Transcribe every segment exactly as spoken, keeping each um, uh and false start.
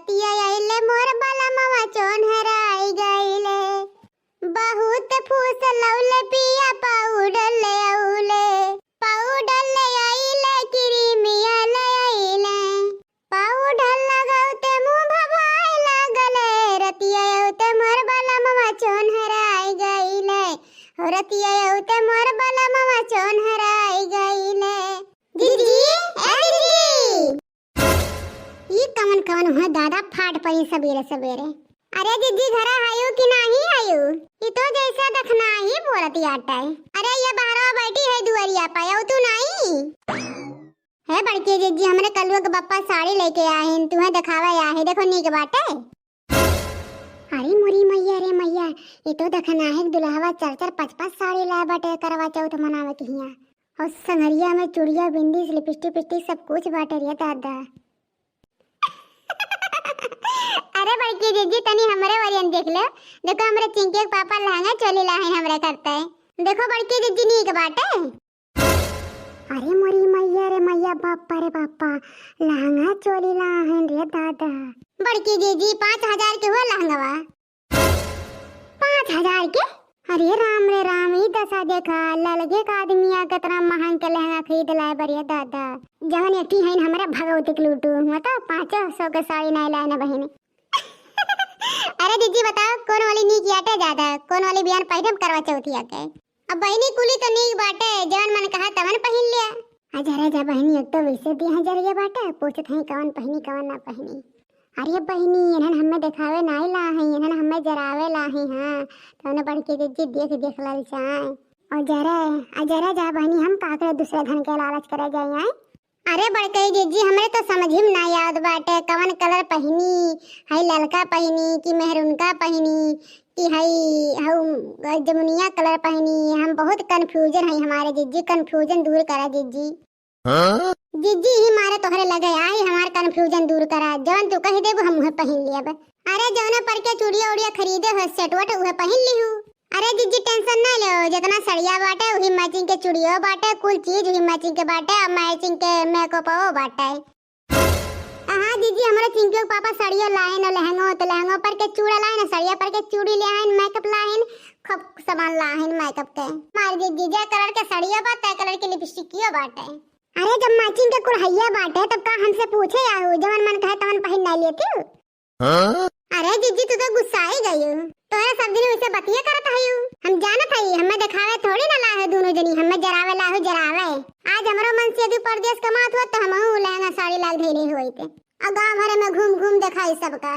पिया आइले मोर बलमवा चोन्हराई गइले। बहुत फूस लौले पिया पाउडर ले औले। पाउडर ले आइले, क्रीमिया ले आइले। पाउडर लगावते मुँह भभाए लागले। रतिया औते मोर बलमवा चोन्हराई गइले। हो रतिया औते मोर बलमवा चोन्हराई गइले। दीदी, ए दीदी। ई कवन कवन हुआ दादा फाट पड़ी सबेरे सबेरे। अरे दीदी, घरा हयू कि नाही हयू? ई तो जैसे दखना ही बोलत आटे। अरे ये बहरवा बैठी है दुआरिया पे, अउतू नाही? हे बड़की दीदी, हमरे कलुआ के बप्पा साड़ी लेके आहिन, तुहे देखावे आहे, देखो नीक बाटे। अरे मोरी मैया रे मैया, ई तो दखना है दुल्हवा चार चार पाँच पाँच साड़ी लाए बाटे करवा चौथ मनावे के हिया। और संगरिया में चूड़िया, बिंदी, लिपस्टिक, पिस्टिक सब कुछ बाटे रे दादा। अरे बड़की जीजी, तनी हमरे वरियन देख लो। देखो, हमरे चिंकी के पापा लहंगा चोली लाए हैं हमरे करते। देखो बड़की जीजी, नीक बाटे। अरे मोरी मैया रे मैया, बापा रे बापा, लहंगा चोली लाए हैं रे दादा। बड़की जीजी, पाँच हजार के हुआ लहंगवा। पाँच हजार के? अरे राम रे राम, ई दशा देखा, ललगे का आदमिया केतना महंग के लहंगा खरीद लाए बरिया दादा। जवन एती हईन हमरा भगवती के लूटू, हुआ तो पाँचो सौ के साड़ी नाई लाए ना बहिनी। अरे दीदी बताओ, कौन वाली नीक आटे ज्यादा, कौन वाली बियान पहिरब करवा चौथिया के? अब बहिनी कुली तो नीक बाटे, जवन मन कहा तवन पहिन लिया। अच्छा रह जा बहिनी, एक तो वैसे दी हजार ये बाटे, पूछत हई कवन पहिनी कवन ना पहिनी। अरे बहिनी, इन्हन हमें देखावे नाई ला हई, इन्हन हमें जरावे ला हई, हाँ। तौने बड़की जीजी देख देख ललचाए। और जरे, आ जरे जा बहिनी, हम का करे दूसरे धन के लालच करे जाए, आए? अरे बड़की जीजी, हमरे तो समझ में नाई आवत बाटे, कवन कलर पहिनी, हई ललका पहिनी कि मेहरून का पहिनी कि हई हऊ जमुनिया कलर पहिनी, हम बहुत कन्फ्यूजन हई हमारे जीजी, कन्फ्यूजन दूर करा जीजी। हाँ? जीजी ही मारे तोहरे लगे आई, हमार कन्फ्यूजन दूर करा। जवन तू कही देबू, हम उहे पहिन लियब। अरे, जवने पर के चूड़िया उड़िया खरीदे हो, सेट वट, उहे पहिन लिहू। अरे जीजी, टेंशन ना लेओ, जितना सड़िया बाटे, उही मैचिंग के चूड़ियो बाटे, कुल चीज उही मैचिंग के बाटे, और मैचिंग के मेकअपो बाटे। हाँ जीजी, हमरे चिंकियो के पापा सड़ियो लाइन, और लहंगो, तो लहंगो पर के चूड़ा लाइन, सड़िया पर के चूड़ी ले आइन, मेकअप लाइन, खूब सामान लाइन मेकअप के। मार जीजी, जे कलर के सड़ियो बा, ते कलर के लिपस्टिकियो बाटे। अरे, जब मैचिंग के कुल हइये बाटे, तब का हमसे पूछे आहू? जवन मन कहे तवन पहिन ना लेती हूँ। हाँ? अरे जीजी, तू तो गुस्साई गई हो। तोहरे सब दिन वैसे बतिये करत हई। हम जानत हई, हमें देखावे थोड़ी ना लाए हो दोनों जनी, हमें जरावे लाए हो, जरावे। आज हमरो मनसेधू परदेस कमात होत तो हमहू लहंगा साड़ी लाग धइले होइत। और गाँव भरे में घूम घूम देखाई सबका।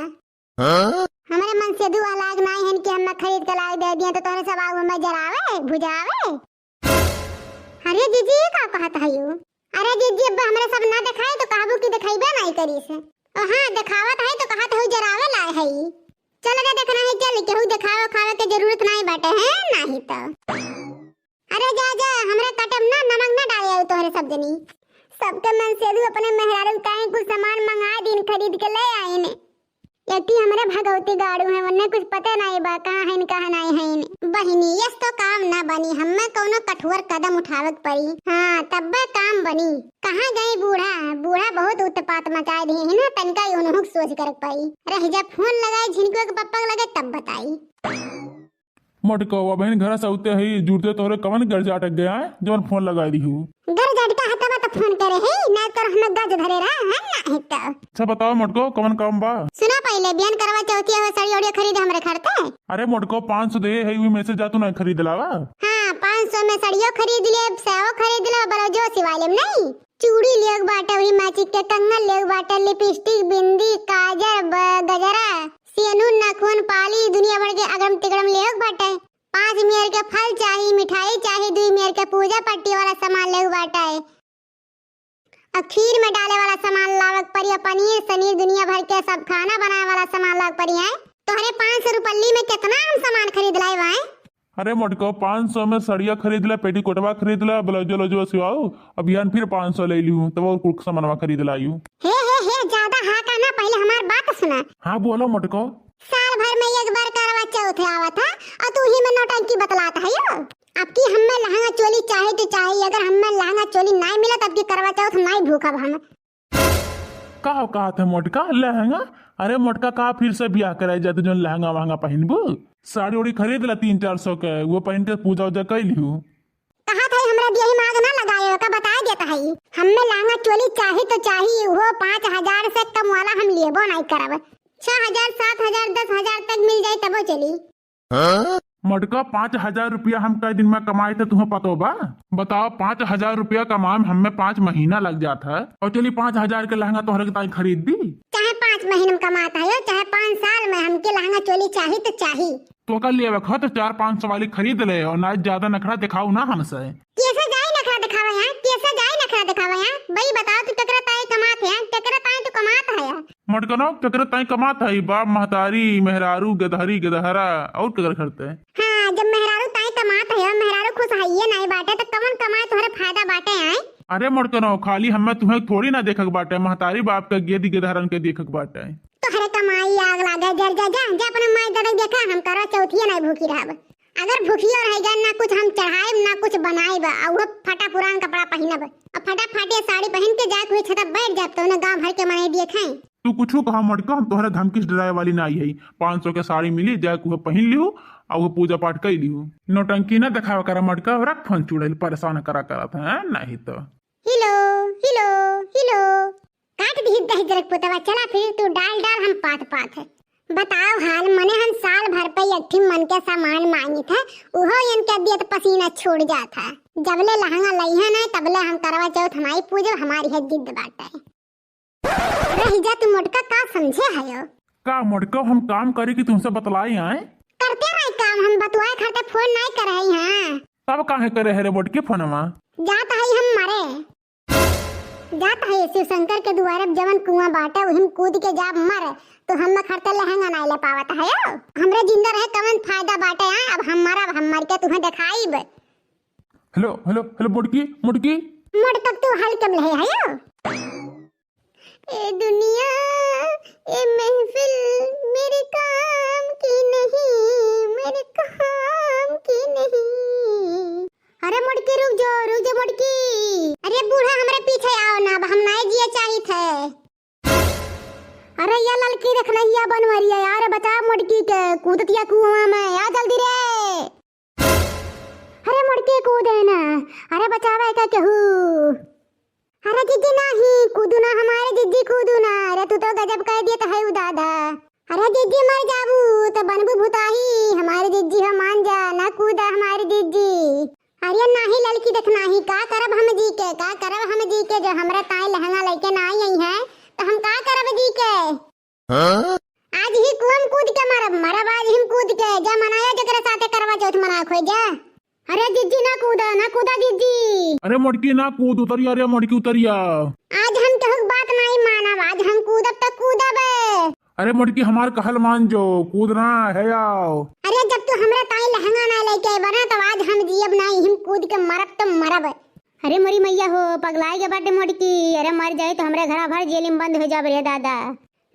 हाँ? हमरे मनसेधू लाग नाई हन कि हमें खरीद के लाग दे दिया, तो तोहरे सब आऊ हमें जरावे, भुजावे। अरे जीजी, ई का कहत हयू? अरे जीजी, अब हमरा सब ना देखाई तो कहबू कि देखइबे नाई करी से। ओ हाँ, देखावत हई तो कहत हऊ जरावे लाए हई। चल रे, देखना है चल, केहू देखावे खावे के जरूरत नाई बाटे है, नाही तो। अरे जा जा, हमरे काटे में ना नमक ना डाले आऊ तोहरे सब जनी। सबके मनसेधू अपने मेहरारू काहे कुछ सामान मंगा दीन, खरीद के ले आइन। एती हमरे भगवती गाड़ू हैं, उन्हें कुछ पता नाई बा, कहाँ हैं, कहाँ नाई हैं। बहिनी, यस तो काम ना बनी, हमें कौनो कठोर कदम उठावे के पड़ी। हाँ, तब्बे काम बनी। कहाँ गई बूढ़ा? बूढ़ा बहुत उत्पात मचाए दिए हैं ना, तनिका उन्हों के सोच करे के पड़ी। रह जा, फोन लगाए झिनकुआ के पप्पा के लगे, तब बताई। मटकवा बहिन, घरा से अउते ही जुरते तोहरे कवन गरजाट अटक गया है, जवन फोन लगाई दिहू? गरजाट का हतवा तो फोन करे है, ना कर हमें गज धरे रहा है, ना है तो। अच्छा बताओ मटको, कवन काम बा? सुनो पहिले, बियान करवा चौथिया हो, सड़ी ओड़िया खरीद हमरे खरते। अरे मटको, पाँच सौ दे है, वही में से जा तू ना खरीद लावा। हाँ, पाँच सौ में सड़ियो खरीद ले, सेवो खरीद ले, ब्लाउजो सिवा लेम नहीं। चूड़ी लेग बाटे, वही मैचिंग के कंगन लेग बाटे, लिपस्टिक, बिंदी, काजर, ब-, गजरा, सेनुर, नाखून, पाली, दुनिया भर के अगड़म तिगड़म लेग बाटे। पाँच मेर के फल चाही, मिठाई चाही, दुई मेर के पूजा पट्टी वाला सामान लेग बाटे। आ खीर में डाले वाला सामान लावक पड़ी, आ पनीर सनीर दुनिया भर के सब खाना बनाए वाला सामान लावक पड़ी है। तोहरे पाँच सौ रुपल्ली में कितना हम सामान खरीद लाए बाए? अरे मोटको, पाँच सौ में सड़िया खरीद ले, पेटीकोटवा खरीद ले, ब्लाउजो व्लाउजो सिवाओ, अब बिहान फिर पाँच सौ ले लिहू, तब और कुछ सामानवा खरीद लायू। हे, हे, हे, ज्यादा हाँका ना, पहिले हमार बात सुना। हाँ, बोलो मोटको। साल भर में एक बार करवा चौथ आवत है, और तू ही में नौटंकी बतलात है यो। अब की हमें लहंगा चोली चाहे तो चाहे, अगर हमें लहंगा चोली नाई मिला, तब की करवा चौथ नाई भूखब हम। का हो कहत है मोटका, लहंगा? अरे मोटका, का फिर से बियाह कराए जाते जौन लहंगा वहंगा पहिनबू? साड़ी ओड़ी खरीद ला तीन चार सौ के, वो पहिन के पूजा उजा कइ लिहू। कहत है हमरा दियही में आग ना लगाए, ओका बताए देत है। हमें लहंगा चोली चाही तो चाही, वो पाँच हजार से कम वाला हम लेबो नहीं करब। छह हजार, सात हजार, दस हजार तक मिल जाए तबो चली। मोटका, पाँच हजार रुपया हम कई दिन में कमाए थे, तुम्हें पतो बा? बताओ, पाँच हजार रुपया कमाए में हमें पाँच महीना लग जात है, और चली पाँच हजार के लहंगा तोहरे के ताई खरीद दी। चाहे पाँच महीना में कमात है, चाहे पाँच साल में, हमके लहंगा चोली चाही तो चाही। तो का लेवे खा तो चार पाँच सौ वाली खरीद ले, और ना ज्यादा नखरा दिखाओ ना हमसे। कैसे जाई नखरा दिखावे यहाँ, कैसे जाई नखरा दिखावे यहाँ? भाई बताओ, तू केकरा ताई कमात है, केकरा ताई तू कमात है? मोटकनो, केकरे ताई कमात हई? बाप, महतारी, मेहरारू, गदहरी, गदहरा, और केकरे खरते? हाँ, जब मेहरारू ताई कमात है, मेहरारू खुश हइये नाई बाटे, तो कवन कमाए तोहरे फायदा बाटे, आए? अरे मोटकनो, खाली हमें तुम्हें थोड़ी ना देखक बाटे, महतारी बाप के, गेदी गदहरन के देखक बाटे। तोहरे कमाई आग लागे, जर जा, जा, जा अपने माई दादा के देखा, हम करवा चौथिये नाई भूखी रहब। अगर भूखियो रह गए, ना कुछ हम चढ़ाइब, ना कुछ बनाइब, आ उहो फटा पुरान कपड़ा पहिनब। अब फटाफट ये साड़ी पहिन के जाके हुए छता बैठ जाब, तो ना गाँव भर के मनई देखे। तू कुछू कहा मोटका, हम तोहरा धमकी से डराए वाली नाई है। पाँच सौ के साड़ी मिली, जाके उहे पहिन लिहू, आ उहे पूजा पाठ कइ लिहू। नौटंकी ना देखावा करा मोटका, रख फोन चुड़ैल, परेशान करा करत है, नहीं तो। हिलो, हिलो, हिलो। काट दिही दहिजरक पुतवा, चला फिर तू डाल डाल हम पात पात है। बताओ हाल, मने हम साल भर पे एक ठे मन के सामान मांगित है, उहो इनके दियत पसीना छोड़ जात है। जबले लहंगा लइहे ना, तबले हम करवा चौथ नाई पूजब, हमारी है जिद बाटे। रही जा तू मोटका, का समझे हयो? का मोटका, हम काम करे कि तुमसे बतलाई आए? करते रही काम, हम बतुआए खातिर फोन नाई करे हई, हाँ। तब काहे करे है रे मोटकी फोनवा? जात हई हम मरे। जात है शिव शंकर के दुआरे, जवन कुआं बाटे, उहिम कूद के जाब मर, तो हम खरते लहंगा नाई ले पावत है। हमरे जिंदा रहे कवन फायदा बाटे, हाँ? अब हम मरब, हम मर के तुहें देखाइब। हेलो, हेलो, हेलो, मोटकी, मोटकी। मोटकक तू हल्के में ले है। ए दुनिया, ए महफिल, मेरे काम की नहीं, मेरे काम की नहीं। अरे मोटकी, रुक जो, रुक जो मोटकी। अरे बूढ़ा, हमरे पीछे आओ ना, अब हम नाई जिए चाहित है। अरे या ललकी रखनहिया बनवरिया, यार बचाव मोटकी के, कूदतिया कुआं में, आ जल्दी रे। अरे मोटकी कूदे ना, अरे बचावे का केहू। अरे जिज्जी नाही, कूदू ना हमारे जिज्जी, कूदू ना। अरे तू तो गजब कह दिए तो है उ दादा। अरे जिज्जी मर जाबू तो बनबू भुताही, हमारे जिज्जी हो मान जा, ना कूदा हमारे जिज्जी। अरे नाही ललकी देख नाही, का करब हम जी के, का करब हम जी के, जो हमरा ताई लहंगा लेके ना आई है, तो हम का करब जी के? हाँ? आज ही कुआं कूद के मरब, मरब आज ही कूद के। जा मनाया जकरे साथे करवा चौथ मना खोई जा। अरे जिज्जी ना कूदा, ना कूदा जिज्जी। अरे मोटकी ना कूद, उतरिया रे मोटकी उतरिया। आज हम केहू के बात नाई मानब, आज हम कूदब त कूदब। अरे मोटकी हमार कहल मान जो, कूदना है आओ। अरे जब तू हमरा ताई लहंगा ना लेके आए बना, तब आज हम जियब नाई, हम कूद के मरब त मरब। अरे मोरी मैया हो, पगलाई के बाटे मोटकी। अरे मर जाई तो हमरे घरा भर जेल में बंद हो जाब रे दादा।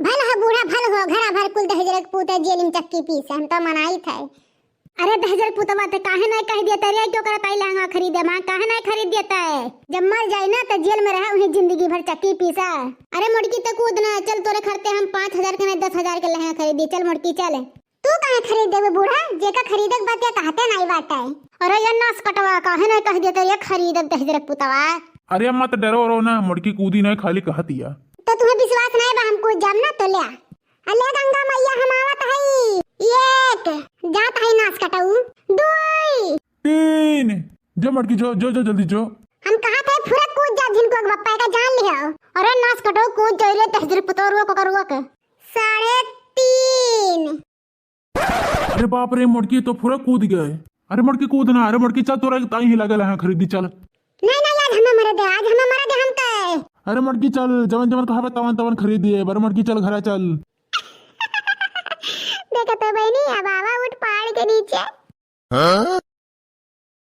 भल हो बूढ़ा, भल हो, घरा भर कुल दहिजरक पूत है, जेल में चक्की पीस है, हम तो मनाई थे। अरे दहिजरक पुतवा, ते काहे नहीं कह दिया तेरे क्यों करत आई लहंगा खरीदे माँ, काहे नहीं खरीद दिया ते? जब मर जाई ना तो जेल में रहे, वहीं जिंदगी भर चक्की पीसा। अरे मोटकी ते कूद ना, चल तोरे खरते हम पाँच हजार के नहीं दस हजार के लहंगा खरीदी, चल मोटकी चल। तू काहे खरीद देबे बूढ़ा, जेका खरीदे के बात या कहते नहीं बाटे। अरे ये नास कटवा, काहे नहीं कह दिया तेरे खरीदब दहिजरक पुतवा। अरे मत डरो रो ना, मोटकी कूदी नहीं, खाली कहतिया। तो तुम्हें विश्वास नहीं बा, हम कूद जाब ना तो ले आ। अले गंगा मैया हम आवत हई। एक, जात हई नास कटऊ। दुई। तीन। जो मोटकी जो, जो, जो, जल्दी जो। हम कहा थे फुरा कूद जा, जिनको एक बप्पा का जान लिया। अरे नास कटऊ कूद जाई रे, तहजर पुतोरुआ को करुआ के। साढ़े तीन। अरे बाप रे, मोटकी तो फुरा कूद गए। अरे मोटकी कूद ना, अरे मोटकी चल, तोरा ताई ही लगल है खरीदी, चल। नहीं, नहीं, आज हमें मरे दे, आज हमें मरे दे, हम तय। अरे मोटकी चल, जवन जवन कहबे तवन तवन खरीद दिए, अरे मोटकी चल, घरा चल। देखा तो बहनी, अब आवा उठ पहाड़ के नीचे। हाँ?